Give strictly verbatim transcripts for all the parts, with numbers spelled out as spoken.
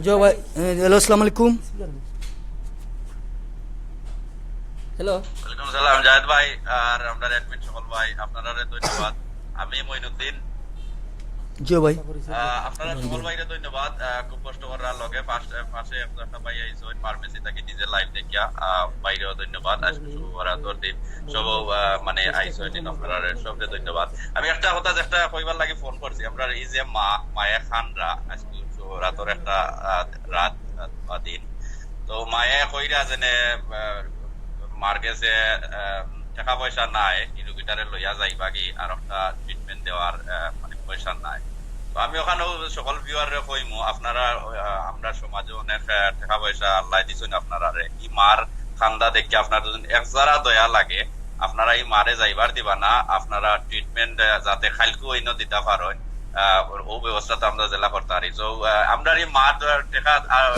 জি ভাই, এ, হ্যালো, আসসালামু আলাইকুম। হ্যালো। ওয়ালাইকুম সালাম জায়েদ ভাই, আর আমরার অ্যাডমিন সকল ভাই, আপনারারে ধন্যবাদ। আমি মঈনুদ্দিন। জি ভাই। আহ, আপনারা সকল ভাইরে ধন্যবাদ। আহ, খুব কষ্ট করার লগে পাশ-, পাশে একটা, একটা ভাই আইছইন ফার্মেসি থাকি নিজে লাইভ দেখিয়া। আহ, ভাইরেও ধন্যবাদ। আজকে শুভ বরাতর দিন। সব, আহ, মানে আইছইন, আপনারা সবরে ধন্যবাদ। আমি একটা কথা যেটা কইবার লাগি ফোন করছি, আমরা এই যে মা, মায়ে খানরা আজকে শুভ বরাতর একটা, আহ, রাত, আহ, দিন। তো মায়ে কইরা যেনে, আহ, মার গেছে, আহ, টেকা পয়সা নাই, এই রুগীটারে লইয়া যাইবা কি আর একটা ট্রিটমেন্ট দেওয়ার, আহ, মানে পয়সা নাই। তো আমি ওখানেও সকল ভিউয়াররে কইমু, আপনারা, আহ, আমরা সমাজে অনেক, আহ, টেকা পয়সা আল্লাহ দিছইন আপনারারে। এই মার কান্দা দেখে আপনার যদি এক জারা দয়া লাগে, আপনারা এই মারে যাইবার দিবা না, আপনারা ট্রিটমেন্ট, আহ, যাতে খাইলকু অইন্য দিতা পারইন, আহ, ওর, ও ব্যবস্থা তো আমরা জেলা করতে পারি। তো, আহ, আমরা এই মার টেকা, আহ,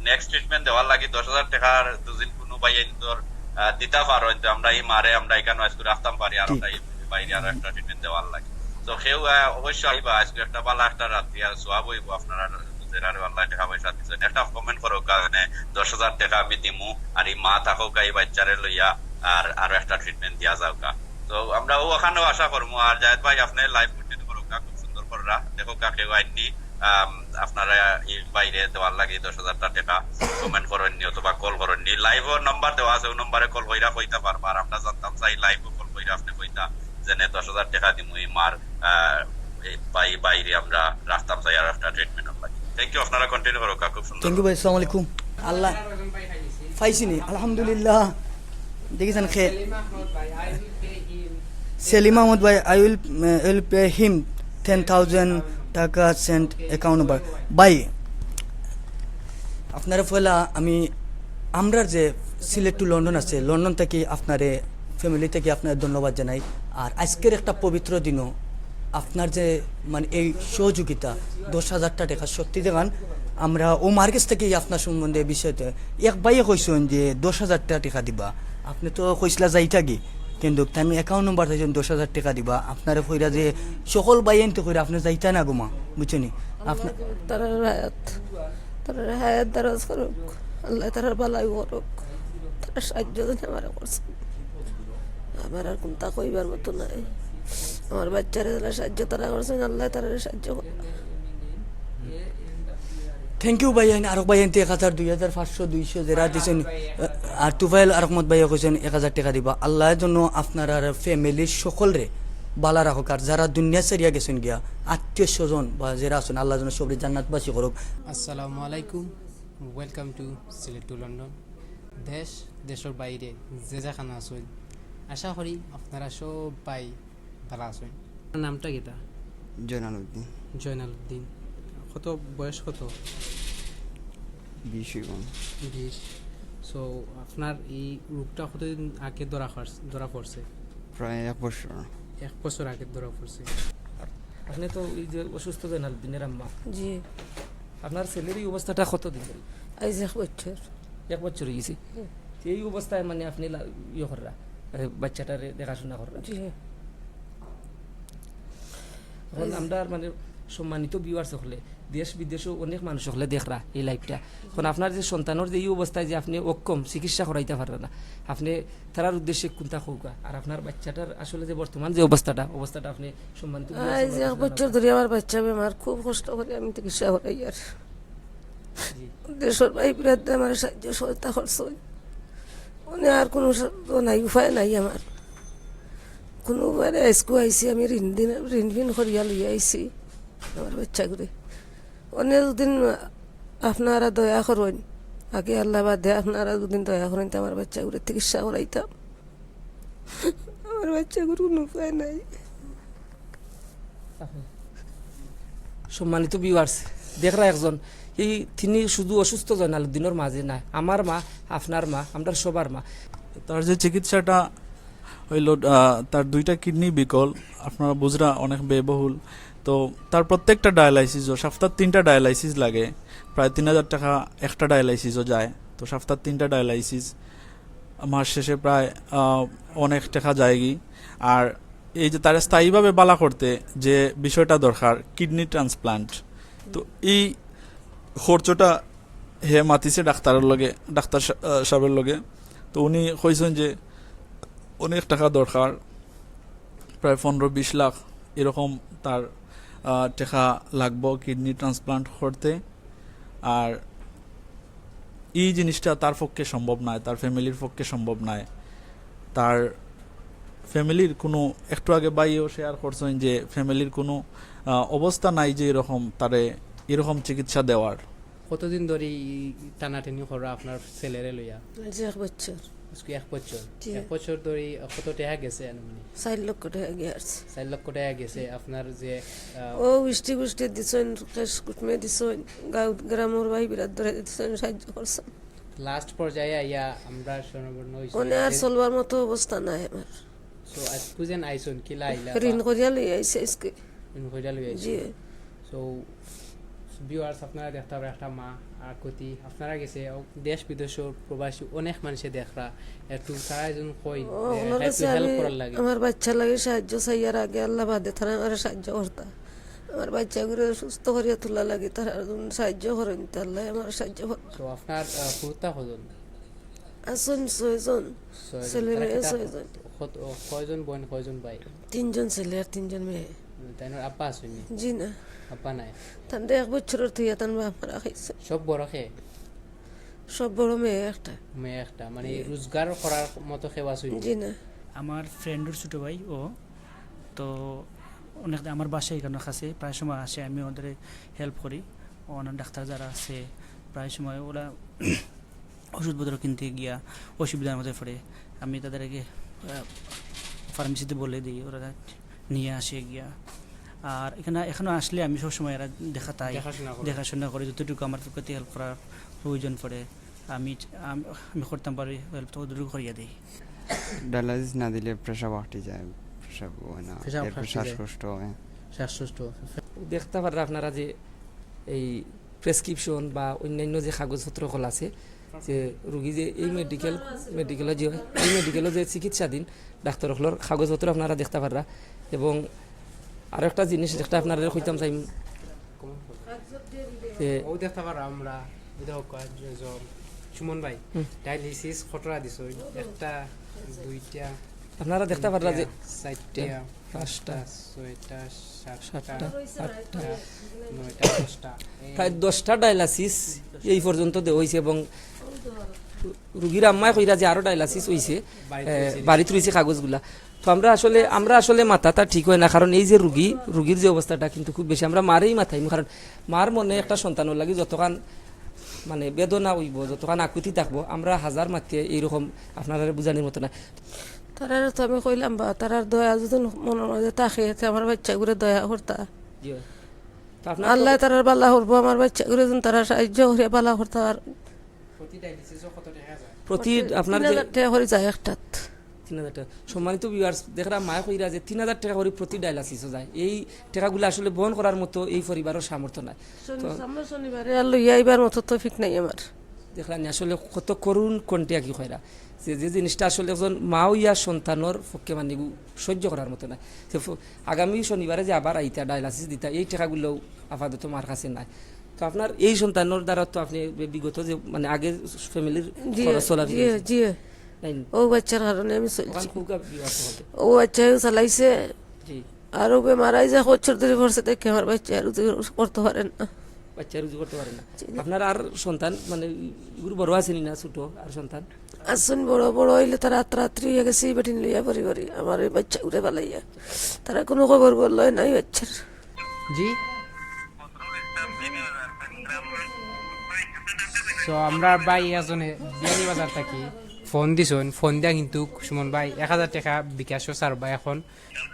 নেক্সট ট্রিটমেন্ট দেওয়ার লাগি দশ হাজার টেকার দুদিন কোনো ভাই আইন তোর, আহ, দিতা পারইন, তো আমরা এই মারে আমরা এখানে আজকে রাখতাম পারি, আর আমরা এই বাইরে আরো একটা ট্রিটমেন্ট দেওয়ার লাগি। তো কেউ, আহ, অবশ্যই আইবা, আজকে একটা ভালা একটা রাত্রি আর সওয়াব অইবো আপনারা যেরারে আল্লাহ টেকা পয়সা দিছইন। একটা কমেন্ট করো, কারণে দশ হাজার টেকা আমি দিমু, আর এই মা থাকউক্কা এই বাচ্চারে লইয়া, আর আরো একটা ট্রিটমেন্ট দিয়া যাউক্কা। তো আমরা ও ওখানেও আশা করমু। আর জায়েদ ভাই, আপনি লাইভ কন্টিনিউ করউক্কা, খুব সুন্দর কররা, দেখউক্কা কেউ আইননি, আম, আপনারা এই বাইরে দেওয়ার লাগি দশ হাজার টেকা কমেন্ট করইননি অথবা কল করইননি। লাইভও নাম্বার দেওয়া আছে, ওই নাম্বারে কল কইরা কইতা পারবা। আর আমরা জানতাম চাই লাইভও কল কইরা আপনি কইতা যেনে দশ হাজার টেকা দিমু এই মার, আহ, এই বাই-, বাইরে আমরা রাখতাম চাই আর একটা ট্রিটমেন্ট লাগি। থ্যাংক ইউ, আপনারা কন্টিনিউ করউক্কা, খুব সুন্দর। থ্যাংক ইউ ভাই, আসসালামু আলাইকুম। আল্লাহ পাইছিনি, আলহামদুলিল্লাহ। দেখেছেন খে সেলিম আহমদ ভাই, I will, uh, I will pay him ten thousand টাকা সেন্ট অ্যাকাউন্ট নাম্বার। ভাই, আপনারে পয়লা আমি, আমরার যে সিলেট টু লন্ডন আছে, লন্ডন থাকি আপনারে, ফ্যামিলি থাকি আপনারে ধন্যবাদ জানাই। আর আজকের একটা পবিত্র দিনও আপনার যে মানে এই সহযোগিতা, দশ হাজার টেকা, সত্যি দেখান আমরা ও মার গেছ থাকি আপনার সম্বন্ধে বিষয়তে এক ভাইয়ে কইছইন যে দশ হাজার টেকা দিবা, আপনি তো কইছলা যাইতা গি, কিন্তু তাই অ্যাকাউন্ট নাম্বার চাইছইন দশ হাজার টেকা দিবা, আপনারে কইরা যে সকল ভাইয়াইন্তে কইরা আপনি যাইতা না গো মা, বুঝছনি? আপনার তারার হায়াত, তারার হায়াত দারাজ করউক, আল্লাহ তারার ভালাই করউক, তারা সাহায্য যেন আমারে করছে। আমার আর কুনতা কইবার মতো নাই। আমার বাচ্চারে যারা সাহায্য তারা করছেন, আল্লাহ তারারে সাহায্য করুক। থ্যাংক ইউ ভাইয়াইন, আরক ভাইয়াইন্তে এক হাজার, দুই হাজার, পাঁচশো, দুইশো যেরা দিছইন, আর তুফাইল আরক মত ভাইয়া কইছইন এক হাজার টেকা দিবা। আল্লাহ যেন আপনারার ফ্যামিলির সকলরে ভালা রাখউক, আর যারা দুনিয়া ছাড়িয়া গেছইন গিয়া, আত্মীয় স্বজন বা যেরা আছইন, আল্লাহ যেন সবরে জান্নাতবাসী করউক। আসসালামু আলাইকুম, welcome to Sylhet to London. দেশ, দেশর বাইরে যে যেখানো আছইন, আশা করি আপনারা সবাই ভালা আছইন। আপনার নামটা কিতা? জয়নাল উদ্দিন। জয়নাল উদ্দিন। কত, বয়স কত? বিশ অইবো। বিশ। So, আপনার এই রোগটা কতদিন আগে ধরা পড়ছ-, ধরা পড়ছে? প্রায় এক বছর। এক বছর আগে ধরা পড়ছে। আপনি তো এই যে অসুস্থ জয়নাল উদ্দিনের আম্মা। জি। আপনার ছেলের এই অবস্থাটা কতদিন ধরে? আইজ এক বছর। এক বছর অই গেছে। হুম। তো এই অবস্থায় মানে আপনি লা-, ইয়ে কররা, এ, বাচ্চাটারে দেখাশোনা কররা। জি। এখন এই আমরার মানে সম্মানিত ভিউয়ার্স সকলে, দেশ বিদেশও অনেক মানুষ সকলে দেখরা এই লাইভটা। এখন আপনার যে সন্তানর যে এই অবস্থায় যে আপনি অক্ষম, চিকিৎসা করাইতা পাররা না, আপনি তারার উদ্দেশ্যে কুনতা কউক্কা, আর আপনার বাচ্চাটার আসলে যে বর্তমান যে অবস্থাটা, অবস্থাটা আপনি সম্মানিত ভিউয়ার্স আইজ সকলরে এক বছর ধরি আমার বাচ্চা বেমার, খুব কষ্ট করি আমি চিকিৎসা করাইয়ার। জি। দেশর ভাই বিরাদরে আমার সাহায্য সহায়তা করছইন। মানে আর কুনু স-, তো নাই, উপায় নাই আমার। কুনু উপায় নাই, আইজকু আইছি আমি ঋণ দিন, ঋণ ফিন করিয়া লইয়া আইছি আমার বাচ্চাগুরে। অনে যুদি আপনারা দয়া করইন, আগে আল্লাহ বাদে আপনারা যুদি দয়া করইন, তে আমার বাচ্চাগুরে চিকিৎসা করাইতাম। আমার বাচ্চাগুর কুনু উপায় নাই। সম্মানিত ভিউয়ার্স, দেখরা একজন, এই তিনি শুধু অসুস্থ জয়নাল উদ্দিনর মাঝে না, আমার মা, আপনার মা, আমরার সবার মা। তার যে চিকিৎসাটা অইলো, আহ, তার দুইটা কিডনি বিকল, আপনারা বুঝরা অনেক ব্যয়বহুল। তো তার প্রত্যেকটা ডায়ালাইসিসও, সপ্তাহ তিনটা ডায়ালাইসিস লাগে, প্রায় তিন হাজার টেকা একটা ডায়ালাইসিসও যায়। তো সপ্তাহ তিনটা ডায়ালাইসিস, মাস শেষে প্রায়, আহ, অনেক টেকা যায়গি। আর এই যে তারে স্থায়ীভাবে ভালা করতে যে বিষয়টা দরকার, কিডনি ট্রান্সপ্লান্ট, তো এই খরচটা হে মাতিছে ডাক্তারর লগে, ডাক্তার সা-, আহ, সাবর লগে। তো উনি কইছইন যে অনেক টেকা দরকার, প্রায় পনেরো বিশ লাখ এরকম তার, আহ, টেকা লাগবো কিডনি ট্রান্সপ্লান্ট করতে। আর এই জিনিসটা তার পক্ষে সম্ভব নায়, তার ফ্যামিলির পক্ষে সম্ভব নায়। তার ফ্যামিলির কোনো, একটু আগে ভাইও শেয়ার করছইন যে ফ্যামিলির কোনো, আহ, অবস্থা নাই যে এরকম তারে এরকম চিকিৎসা দেওয়ার। কতদিন ধরি ই টানাটানি কররা আপনার ছেলেরে লইয়া? আজ এক বছর। আজকে এক বছর? জি। এক বছর ধরি কত টেকা গেছে আনুমানিক? চার লক্ষ টেকা গিয়া আছে। চার লক্ষ টেকা গেছে। আপনার যে, আহ, ও ইষ্টি গুষ্টি দিছইন, কেশ কুটুমে দিছইন, গাঁও গ্রামর ভাই বিরাট ধরে দিছইন, সাহায্য করছইন। লাস্ট পর্যায়ে আইয়া আমরা স্বর্ণবর্ণ হইছি। মানে আর চলবার মতো অবস্থা নাই আমার। So, আজকু যেন আইছইন, কিলা আইলা ঋণ বা করিয়া লই আইছি আজকে। ঋণ করিয়া লই আইছি। জি। So, viewers, আপনারা দেখতা পাররা একটা মা আর কতি, আপনারা গেছে ও দেশ বিদেশর প্রবাসী অনেক মানুষে দেখরা, একটু তারা যেন কই, ও, এ, ওনার একটু কাছে help আমি করার লাগে। আমার বাচ্চা লাগে সাহায্য চাইয়ার আগে আল্লাহ বাদে তারা আমার সাহায্য করতা। আমার বাচ্চাগুলো সুস্থ করিয়া তোলা লাগে, তারা একজন সাহায্য করেন, তে আল্লাহ আমার সাহায্য করতা। So, আপনার, আহ, পুরুত্তা কজন? আছইন ছয়জন। ছয়জন। ছেলে তারা মেয়ে কিতা ছয়জন। কত, ও, কয়জন বইন, কয়জন ভাই? তিনজন ছেলে আর তিনজন মেয়ে। তাইনর আব্বা আছইন নি? জি না। আব্বা নাই? তানরে এক বছরর থইয়া তান বাপ মারা খাইছে। সব বড় কে? সব বড় মেয়ে একটা। মেয়ে একটা, মানে, জি। রোজগার করার মতো কেউ আছইন নি? জি না। আমার ফ্রেন্ডর ছোট ভাই ও, তো অনেক আমার বাসা এখানে কাছে, প্রায় সময় আসে, আমি ওদের হেল্প করি। ওনার ডাক্তার যারা আছে, প্রায় সময় ওরা ওষুধপত্র কিনতে গিয়া অসুবিধার মধ্যে পড়ে, আমি তাদেরকে, আহ, ফার্মেসিতে বলে দিই, ওরা নিয়ে আসে গিয়া। আর এখানে, এখানে আসলে আমি সবসময় এরা দেখাতাই, দেখাশোনা করে। দেখাশোনা করি, যতটুকু আমার পক্ষে হেল্প করার প্রয়োজন পড়ে, আমি, আমি, আমি করতাম পারি, হেল্প ততটুকু করিয়া দিই। ডায়ালাইসিস না দিলে প্রেশার উঠি যায়, প্রেশার হয় না, প্রেশার এরপর উঠি যায়। শ্বাসকষ্ট হয়। শ্বাসকষ্ট। দেখতা পাররা আপনারা যে এই প্রেসক্রিপশন বা অন্যান্য যে কাগজপত্র হকল আছে, যে রুগী যে এই মেডিকেল, মেডিকেলো যে, এই মেডিকেলো যে চিকিৎসাধীন ডাক্তার হকলর কাগজপত্র আপনারা দেখতা পাররা। এবং আরো একটা জিনিস যেটা আপনারা কইতাম চাই, যে ও দেখতা পাররা আমরা, এটা হোক, যে, যে, সুমন ভাই, হুম। ডায়ালিসিস কতটা দিছইন? একটা, দুইটা, আপনারা দেখতা পাররা যে তিনটা, চারটা, পাঁচটা, পাঁচটা, ছয়টা, সাতটা, সাতটা, আটটা, নয়টা, দশটা। এই প্রায় দশটা ডায়ালাইসিস এই পর্যন্ত দেওয়া হইছে এবং রুগীর আম্মায় কইরা যে আরো ডায়ালাইসিস হইছে, বাড়িত এ, রইছে। বাড়িত রইছে কাগজগুলা। তো আমরা আসলে, আমরা আসলে মাথাটা ঠিক হয় না, কারণ এই যে রুগী, রুগীর যে অবস্থাটা কিন্তু খুব বেশি আমরা মারেই মাথাই, কারণ মার মনে একটা সন্তানর লাগি যতখান মানে বেদনা হইব, যতখান আকুতি থাকবো, আমরা হাজার মাতিয়ে এইরকম আপনারা বুঝানির মতো না। তারারে তো আমি কইলাম বা, তারার দয়া যদি মনের মাঝে থাকে, তে আমার বাচ্চাগুরে দয়া করতা। জি। তো আপনার তো আল্লাহ তারার বালা করবো, আমার বাচ্চাগুরে যেন তারা সাহায্য করে বালা করতা। আর প্রতি ডায়ালিসিসও কত টাকা যায়? প্রতি আপনার তিন হাজার টাকা করে যায় একটাত। তিন হাজার টাকা। সম্মানিত ভিউয়ার্স, দেখরা মায় কইরা যে তিন হাজার টাকা করে প্রতি ডায়ালিসিসও যায়। এই টাকাগুলো আসলে বহন করার মতো এই পরিবারের সামর্থ্য নাই। শনি-, তো সামনে শনিবারে আর লইয়া আইবার মতো তৌফিক নাই আমার। দেখরা নি আসলে কত করুণ কণ্ঠে আর কি কইরা। যে, যে জিনিসটা আসলে একজন মা হইয়া সন্তানর পক্ষে মানে এগু সহ্য করার মতো না। যে ফ-, আগামী শনিবারে যে আবার আইতা ডায়ালিসিস দিতা, এই টাকাগুলো আপাতত মার কাছে নাই। তো আপনার এই সন্তানর দ্বারা তো আপনি বি-, বিগত যে মানে আগে ফ্যামিলির জি, খরচ চলা জি, ফিরেছে। জি। নাই। ও বাচ্চার কারণে আমি চলছি। ওখান খুব গা-, বিবাদ হতে। ও বাচ্চাও চালাইছে। জি। আর ও বেমার আই যে বছর ধরে পড়ছে, দেখে আমার বাচ্চা রুজি করতে পারে না। বাচ্চা রুজি করতে পারে না। জি। আপনার আর সন্তান, মানে, এগুলো বড় আছেনি না, ছোট আর সন্তান? আছইন বড়, বড় হইলে তারা রাত্রাত্রি হইয়া গেছে, এই বেটিন লইয়া পরি পরি, আমার এই বাচ্চাগুরে বালাইয়া। তারা কোনো খবর বললো নাই বাচ্চার। জি? So, আমরা ভাই একজনে বিয়ানীবাজার থাকি ফোন দিছইন, ফোন দিয়া কিন্তু সুমন ভাই এক হাজার টাকা বিকাশও ছাড়বা এখন।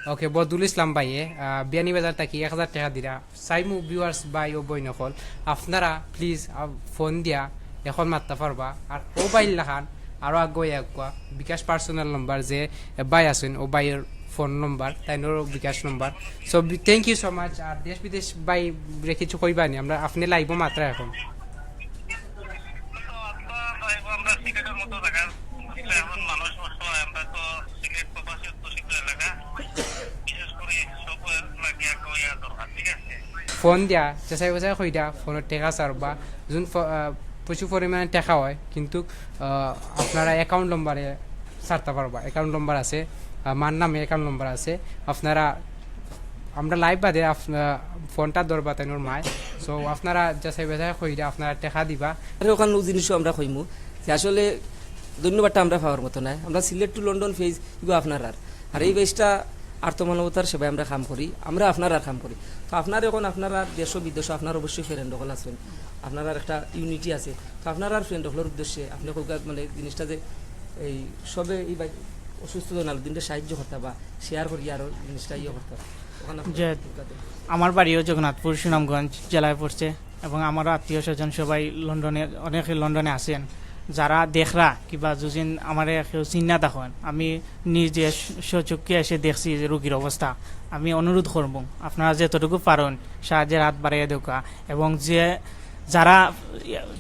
ওকে, বদরুল ইসলাম ভাইয়ে, আহ, বিয়ানীবাজার থাকি এক হাজার টাকা দিরা। চাইমু ভিউয়ার্স ভাই ও বইন অকল, আপনারা প্লিজ, আহ, ফোন দিয়া এখন মাততা পারবা। আর ও ভাইর লাখান আরো আগুয়াই আগুয়া বিকাশ পার্সোনাল নম্বর যে ভাই আছইন, ও ভাইর ফোন নম্বর, তাইনরও বিকাশ নম্বর। So, বি-, thank you so much। আর দেশ বিদেশ ভাইরে কিছু কইবা নি? আমরা আপনে লাইভও মাতরা এখন। ফোন দিয়া, চেঁচাই বেচাই কইরা, ফোনর টেকা ছাড়বা। যেন ফ-, আহ, প্রচুর পরিমাণে টেকা হয়, কিন্তু, আহ, আপনারা অ্যাকাউন্ট নম্বরে ছাড়তে পারবা। অ্যাকাউন্ট নম্বর আছে, আহ, মার নামে অ্যাকাউন্ট নম্বর আছে। আপনারা, আমরা লাইভ বাদে আপ-, আহ, ফোনটা ধরবা তাইনর মায়। So, আপনারা যাচাই বাছাই কইরা আপনারা টেকা দিবা। আর ওখান জিনিসও আমরা কইমু যে আসলে ধন্যবাদটা আমরা পাওয়ার মতো নায়। আমরা সিলেট টু লন্ডন পেজ, ইগু আপনারার। আর এই পেজটা আর্তমানবতার সেবায় আমরা কাম করি, আমরা আপনারার কাম করি। তো আপনার এখন আপনারার দেশ বিদেশ আপনার অবশ্যই ফ্রেন্ড হকল আছেন, আপনারার একটা ইউনিটি আছে। তো আপনারার ফ্রেন্ড হকলর উদ্দেশ্যে আপনি কউক্কা, মানে, জিনিসটা যে এই সবে এই ভাই অসুস্থ জনালুদ্দিনরে সাহায্য করতা বা শেয়ার করি আরও জিনিসটা ইয়ে করতা, ওখানে আপনার যে কউক্কা তো। আমার বাড়িও জগন্নাথপুর, সুনামগঞ্জ জেলায় পড়ছে, এবং আমারও আত্মীয় স্বজন সবাই লন্ডনে, অনেকে লন্ডনে আছেন। যারা দেখরা কিবা যুদিন আমারে কেউ চিন্না দেখইন, আমি নিজে স-, স্বচক্ষে এসে দেখছি যে রুগীর অবস্থা। আমি অনুরোধ করমু, আপনারা যতটুকু পারইন সাহায্যের হাত বাড়াইয়া দেউক্কা, এবং যে যারা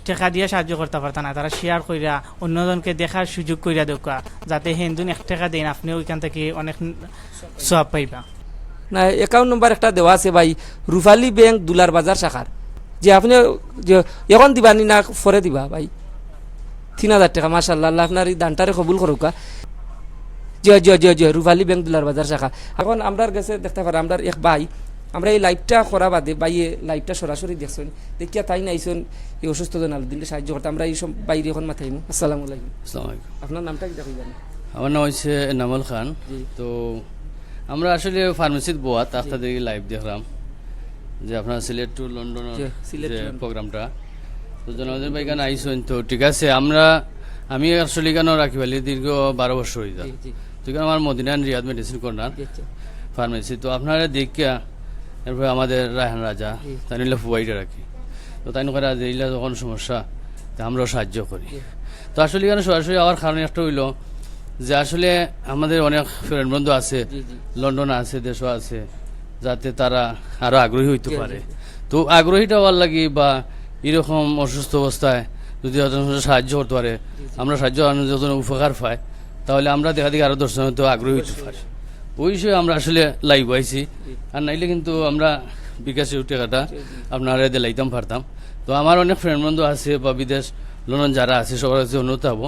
টেকা দিয়া সাহায্য করতা পারতা না, তারা শেয়ার কইরা অন্যজনকে দেখার সুযোগ কইরা দেউক্কা, যাতে হেন্দুন এক টেকা দেইন, আপনি ওইখান থেকে অনেক সওয়াব পাইবা। না, অ্যাকাউন্ট নম্বর একটা দেওয়া আছে ভাই, রূপালী ব্যাংক দুলার বাজার শাখার। যে আপনি যে এখন দিবা নি না পরে দিবা ভাই? তিন হাজার টেকা, মাশাআল্লাহ, আল্লাহ আপনার এই দানটারে কবুল করউক্কা। জি, জি, জি, জি, রূপালী ব্যাংক দুলার বাজার শাখা। এখন আমরার গেছে দেখতা পাররা, আমরার এক ভাই, আমরা এই লাইভটা করা বাদে ভাইয়ে লাইভটা সরাসরি দেখছইন, দেখিয়া তাইন আইছইন এই অসুস্থ জনালুদ্দিনরে সাহায্য করতা। আমরা এই সব ভাইরে এখন মাতাইমু। আসসালামু আলাইকুম। আসসালামু আলাইকুম। আপনার নামটা কিতা কইবা না? আমার নাম হইছে এনামুল খান। জি। তো আমরা আসলে ফার্মেসিত বওয়াত, জি। আপনাদের এই লাইভ দেখলাম যে আপনার সিলেট টু লন্ডনর জি, সিলেট যে টু লন্ডন। প্রোগ্রামটা। তো জনালুদ্দিন ভাই এখানে আইছইন, তো ঠিক আছে, আমরা, আমি আসলে এখানে রাখি আলী দীর্ঘ বারো বছর হয়ে যায়। জি, জি। তো এখানে আমার Madina and Riyadh medicine corner জি, আচ্ছা। ফার্মেসি। তো আপনারা দেখিয়া, এরপরে আমাদের রায়হান রাজা, জি। তাইন অইলা ফুয়াইরা রাখি। তো তাইন কইরা যে ইলা যখন সমস্যা, তে আমরাও সাহায্য করি। জি। তো আসলে এখানে সরাসরি আওয়ার কারণ একটা হইলো যে আসলে আমাদের অনেক ফ্রেন্ড বন্ধু আছে, জি, জি। লন্ডন আছে, দেশও আছে, যাতে তারা আরো আগ্রহী হইতে জি, পারে। জি। তো আগ্রহীটা হওয়ার লাগি বা এরকম অসুস্থ অবস্থায় যদি একজন সাহায্য করতে পারে, জি, জি। আমরা সাহায্য, আমরা যখন উপকার পাই, তাহলে আমরা দেখা দেখি আরো দশজন তো আগ্রহী হইতে অবশ্যই। পারে। ওই হিসেবে আমরা আসলে লাইভ আইছি, জি। আর নাইলে কিন্তু আমরা বিকাশে টেকাটা জি, জি। আপনারে দিলাইতাম পারতাম। তো আমার অনেক ফ্রেন্ড বন্ধু আছে বা বিদেশ, লন্ডন যারা আছে, সবার কাছে অনুরোধ থাকবো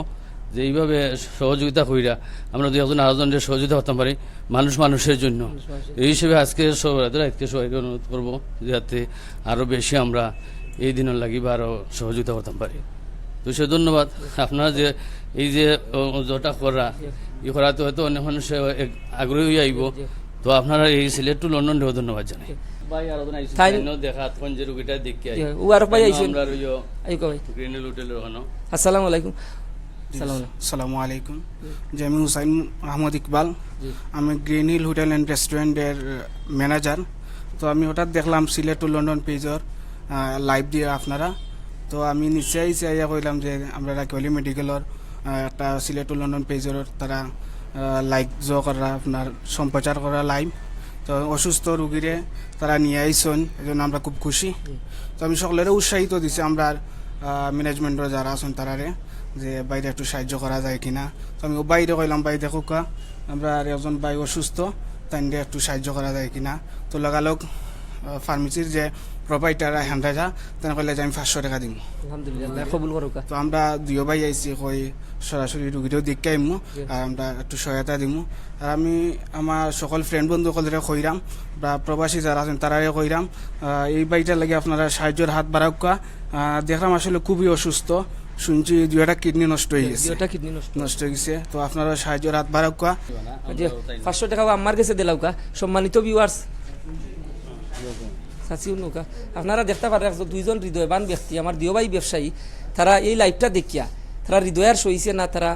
যে এইভাবে সহযোগিতা কইরা আমরা দুই একজন আরো জনরে সহযোগিতা করতাম পারি মানুষ মানুষের জন্য। মানুষ মানুষের এই হিসেবে আজকে সব রাতে রাতকে সবাইকে অনুরোধ করবো যাতে আরো বেশি আমরা এই দিনের লাগি বা আরো সহযোগিতা করতাম পারি। তো সে ধন্যবাদ আপনারা যে এই যে, ও, যেটা করা, ই করাতে হয়তো অনেক মানুষ এক আগ্রহী হইয়া আইবো। জি। তো আপনারা এই সিলেট টু লন্ডন ধন্যবাদ জানাই। ভাই, আরো জন আইসেন, তাই তাইনও দেখা, তখন যে রুগীটা দেখি আই। জি, ও আরো ভাই তাইনও আইসেন। আমরা রইও এই কই? গ্রিন হিল হোটেলের ওখানে। আসসালামু আলাইকুম। জি, আসসালামু আলাইকুম। আসসালামু আলাইকুম। জি। জি, আমি হুসাইন আহমদ ইকবাল। জি। আমি গ্রিন হিল হোটেল and রেস্টুরেন্টের ম্যানেজার। তো আমি হঠাৎ দেখলাম সিলেট টু লন্ডন পেজর, আহ, লাইভ দিয়া আপনারা। তো আমি নিচে আইসা আইয়া কইলাম যে আমরা রাকিব আলী মেডিকেলর, আহ, একটা সিলেট টু লন্ডন পেজর তারা, আহ, লাইভ জো করা, আপনার সম্প্রচার করা লাইভ। তো অসুস্থ রুগীরে তারা নিয়া আইসন, এই জন্য আমরা খুব খুশি। তো আমি সকলেরে উৎসাহিত দিছি আমরা, আহ, ম্যানেজমেন্টর যারা আছেন তারারে, যে বাইরে একটু সাহায্য করা যায় কিনা। তো আমি ও বাইরে কইলাম, "ভাই দেখউক্কা, আমরা আর একজন ভাই অসুস্থ, তাইনরে একটু সাহায্য করা যায় কিনা।" তো লাগালগ, আহ, ফার্মেসির যে প্রোভাইডার রায়হান রাজা, তাইন কইলা যে, "আমি পাঁচশো টেকা দিমু।" আলহামদুলিল্লাহ, আল্লাহ কবুল করউক্কা। তো আমরা দুইও ভাই আইছি, কই সরাসরি রুগীরেও দেখি আইমু, জি। আর আমরা একটু সহায়তা দিমু। আর আমি আমার সকল ফ্রেন্ড বন্ধু সকলরে কইরাম, বা প্রবাসী যারা আছেন তারারে কইরাম, আহ, এই ভাইটার লাগি আপনারা সাহায্যর হাত বাড়াউক্কা। আহ, দেখলাম আসলে খুবই অসুস্থ, শুনছি দুইটা কিডনি নষ্ট হয়ে গেছে। দুইটা কিডনি নষ্ট। নষ্ট হয়ে গেছে, তো আপনারা সাহায্যর হাত বাড়াউক্কা। জি, পাঁচশো টেকা আমার গেছে দিলাউক্কা, সম্মানিত ভিউয়ার্স। চাচি উনুকা, আপনারা দেখতা পাররা, একজন, দুইজন হৃদয়বান ব্যক্তি, আমার দুইও ভাই ব্যবসায়ী, তারা এই লাইভটা দেখিয়া, তারা হৃদয় আর সইছে না, তারা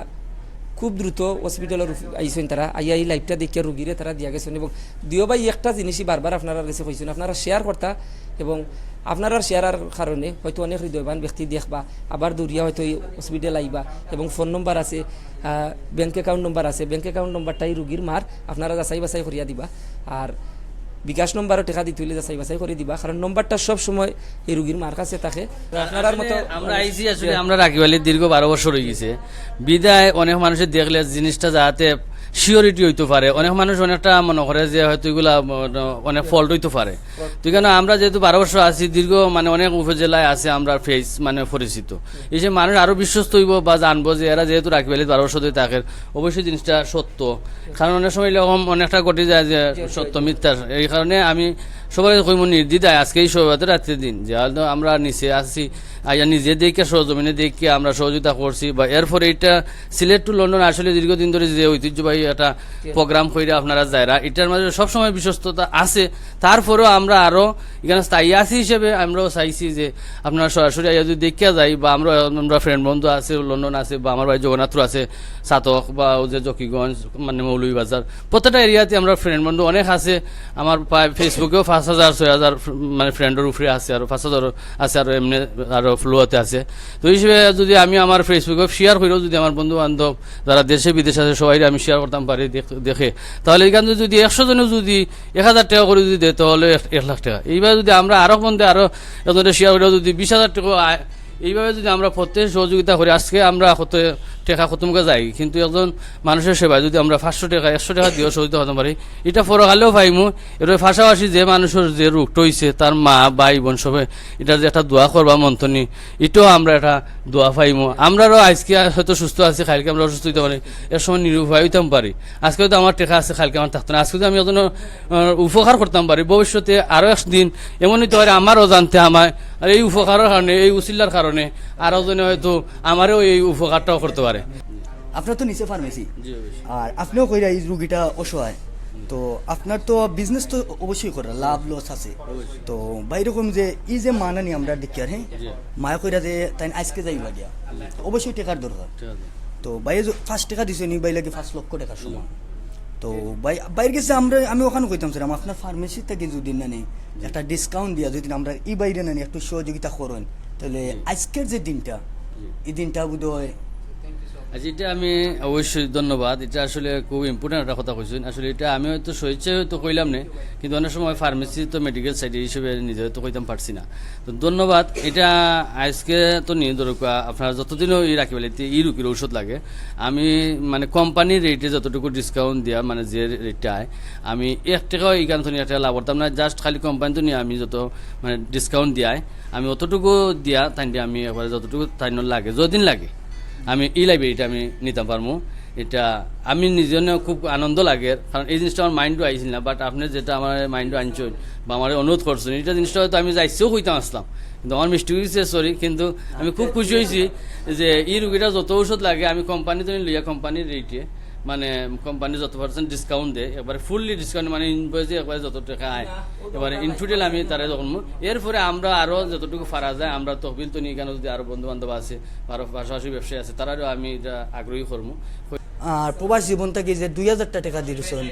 খুব দ্রুত হসপিটালর উফ-, আইছইন তারা, আইয়া এই লাইভটা দেখিয়া রুগীরে তারা দিয়া গেছইন। এবং দুইও ভাই একটা জিনিসই বারবার আপনারার গেছে কইছইন, আপনারা শেয়ার করতা, এবং আপনারার শেয়ারর কারণে হয়তো অনেক হৃদয়বান ব্যক্তি দেখবা, আবার দৌড়িয়া হয়তো এই হসপিটাল আইবা, এবং ফোন নম্বর আছে, আহ, ব্যাংক অ্যাকাউন্ট নম্বর আছে, ব্যাংক অ্যাকাউন্ট নম্বরটা এই রুগীর মার আপনারা যাচাই বাছাই করিয়া দিবা। আর বিকাশ নম্বরও টেকা দিতে হইলে যাচাই বাছাই করি দিবা, কারণ নম্বরটা সব সময় এই রুগীর মার কাছে থাকে। আপনারার মতো আসলে আমরা আইছি আসলে, আমরা রাকিব আলীর দীর্ঘ বারো বছর হয়ে গেছে, বিদায় অনেক মানুষে দেখলে জিনিসটা যাতে শিওরিটি হইতে পারে। অনেক মানুষ অনেকটা মনে করে যে হয়তো এগুলা, উম, অনেক ফল্ট হইতে পারে। তো এখানে আমরা যেহেতু বারো বছর আছি, দীর্ঘ মানে অনেক উপজেলায় আছে আমরা ফেস মানে পরিচিত, এই যে মানুষ আরো বিশ্বস্ত হইব বা জানবো যে এরা যেহেতু রাখি বেলিত বারো বছর ধরে থাকে, অবশ্যই জিনিসটা সত্য। কারণ অনেক সময় এরকম অনেকটা ঘটে যায় যে সত্য মিথ্যা। এই কারণে আমি সবাই কইমু নির্দ্বিধায় আজকে এই শবে বরাতের রাত্রের দিন যে হয়তো আমরা নিচে আসছি, আইয়া নিজে দেখে সরজমিনে দেখে আমরা সহযোগিতা করছি। বা এরপরে এটা সিলেট টু লন্ডন আসলে দীর্ঘদিন ধরে যে ঐতিহ্যবাহী একটা প্রোগ্রাম কইরা আপনারা যারা, এটার মাঝে সবসময় বিশ্বস্ততা আছে। তারপরেও আমরা আরো এখানে স্থায়ী আছি হিসেবে আমরাও চাইছি যে আপনারা সরাসরি আইয়া যদি দেখিয়া যাই বা আমরা, আমরা ফ্রেন্ড বন্ধু আছে, লন্ডন আছে বা আমার ভাই জগন্নাথপুর আছে, ছাতক বা ওই যে জকিগঞ্জ, মানে মৌলভীবাজার, প্রত্যেকটা এরিয়াতে আমরা ফ্রেন্ড বন্ধু অনেক আছে। আমার প্রায় ফেসবুকেও পাঁচ হাজার, ছয় হাজার ফ্র-, মানে ফ্রেন্ডের উপরে আছে, আরো পাঁচ হাজার আছে, আরো এমনি আরো ফলোয়ারতে আছে। তো এই হিসেবে যদি আমি আমার ফেসবুকে শেয়ার করিও, যদি আমার বন্ধু বান্ধব যারা দেশে বিদেশে আছে সবাই আমি শেয়ার করতাম পারি দেখ-, দেখে, তাহলে এখান থেকে যদি একশো জনে যদি এক হাজার টাকা করে যদি দেয়, তাহলে এক, এক লাখ টাকা। এইভাবে যদি আমরা আরো বন্ধে আরো একজনে শেয়ার করিও, যদি বিশ হাজার টাকা আয়, এইভাবে যদি আমরা প্রত্যেক সহযোগিতা করি, আজকে আমরা কত টাকা কত মুখে যাই, কিন্তু একজন মানুষের সেবায় যদি আমরা পাঁচশো টাকা, একশো টাকা দিয়েও সহযোগিতা করতে পারি, এটা পরকালেও পাইমু। এর পাশাপাশি যে মানুষের যে রোগটা হইছে, তার মা, ভাই, বোন সবে এটার যে একটা দোয়া করবা মন্তনি, এটাও আমরা একটা দোয়া পাইমু। আমরারও আজকে হয়তো সুস্থ আছি, কালকে আমরা অসুস্থ হইতে পারি, এর সময় নিরুপায় হইতাম পারি। আজকে হয়তো আমার টাকা আছে, কালকে আমার থাকতো না। আজকে যদি আমি একজন, আহ, উপকার করতাম পারি, ভবিষ্যতে আরো একদিন এমন হইতে পারে আমারও জানতে আমায়, আর এই উপকারের কারণে, এই উসিলার কারণে আরো জনে হয়তো আমারও এই উপকারটাও করতে পারে। আপনার তো নিচে ফার্মেসি, জি, অবশ্যই। আর আপনিও কইরা এই রুগীটা অসহায়, তো আপনার তো বিজনেস তো অবশ্যই করা, লাভ লস আছে। অবশ্যই। তো ভাই, এরকম যে এই যে মা নানি আমরা দেখি আর, হ্যাঁ, জি। মায়া কইরা যে তাই আজকে যাইবা গিয়া, জি। অবশ্যই টাকার দরকার। ঠিক আছে। তো ভাই, যে পাঁচ টাকা দিছে নি, ভাই লাগে পাঁচ লক্ষ টাকার সমান। তো ভাই, ভাইর গেছে আমরা, আমি ওখানে কইতাম স্যার, আপনার ফার্মেসি থেকে যদি নানি একটা ডিসকাউন্ট দিয়া যদি আমরা এই বাইরে নানি একটু সহযোগিতা করেন, তাহলে জি। আজকের যে দিনটা, জি। এই দিনটা বোধ হয় আচ্ছা, এটা আমি অবশ্যই ধন্যবাদ। এটা আসলে খুব ইম্পর্টেন্ট একটা কথা কইছেন। আসলে এটা আমি হয়তো স্বেচ্ছায় হয়তো কইলাম না, কিন্তু অনেক সময় ফার্মেসি তো মেডিকেল সাইডে হিসেবে নিজে হয়তো কইতাম পারছি না। তো ধন্যবাদ। এটা আজকে তো নিয়ে ধরো, আ, আপনারা যতদিনও এই রাখি বেলাইতে এই রুগীর ঔষধ লাগে, আমি মানে কোম্পানির রেটে যতটুকু ডিসকাউন্ট দিয়া, মানে যে রেটটা আয়, আমি এক টাকাও এখান থেকে এক টাকা লাভ করতাম না। জাস্ট খালি কোম্পানি তো নিয়ে আমি যত মানে ডিসকাউন্ট দিয়ায়, আমি অতটুকু দিয়া তাইনরে আমি একবারে যতটুকু তাইনর লাগে, যদিন লাগে, আমি এই লাইব্রেরিটা আমি নিতাম পারমু। এটা আমি নিজে খুব আনন্দ লাগে, কারণ এই জিনিসটা আমার মাইন্ডও আইছিল না, বাট আপনি যেটা আমার মাইন্ডও আনছেন বা আমার অনুরোধ করছেন, এটা জিনিসটা হয়তো আমি যাইছেও কইতাম আসলাম, কিন্তু আমার মিস্টেক হয়েছে, সরি। কিন্তু আমি খুব খুশি হয়েছি যে এই রুগীটা যত ঔষধ লাগে আমি কোম্পানি তো লইয়া কোম্পানির রেটে, মানে কোম্পানি যত পার্সেন্ট ডিসকাউন্ট দেয়, একবারে ফুললি ডিসকাউন্ট, মানে ইনভয়েসে একবারে যত টাকা আয়, এবারে ইনক্লুডেড আমি তারে যখন মু-, এরপরে আমরা আরো যতটুকু পারা যায়, আমরা তহবিল তো নিয়ে এখানে যদি আরো বন্ধু বান্ধব আছে, আরো পাশাপাশি ব্যবসায়ী আছে, তারারও আমি এটা আগ্রহী করবো। আর প্রবাস জীবন থেকে যে দুই হাজার টাকা দিয়েছেন,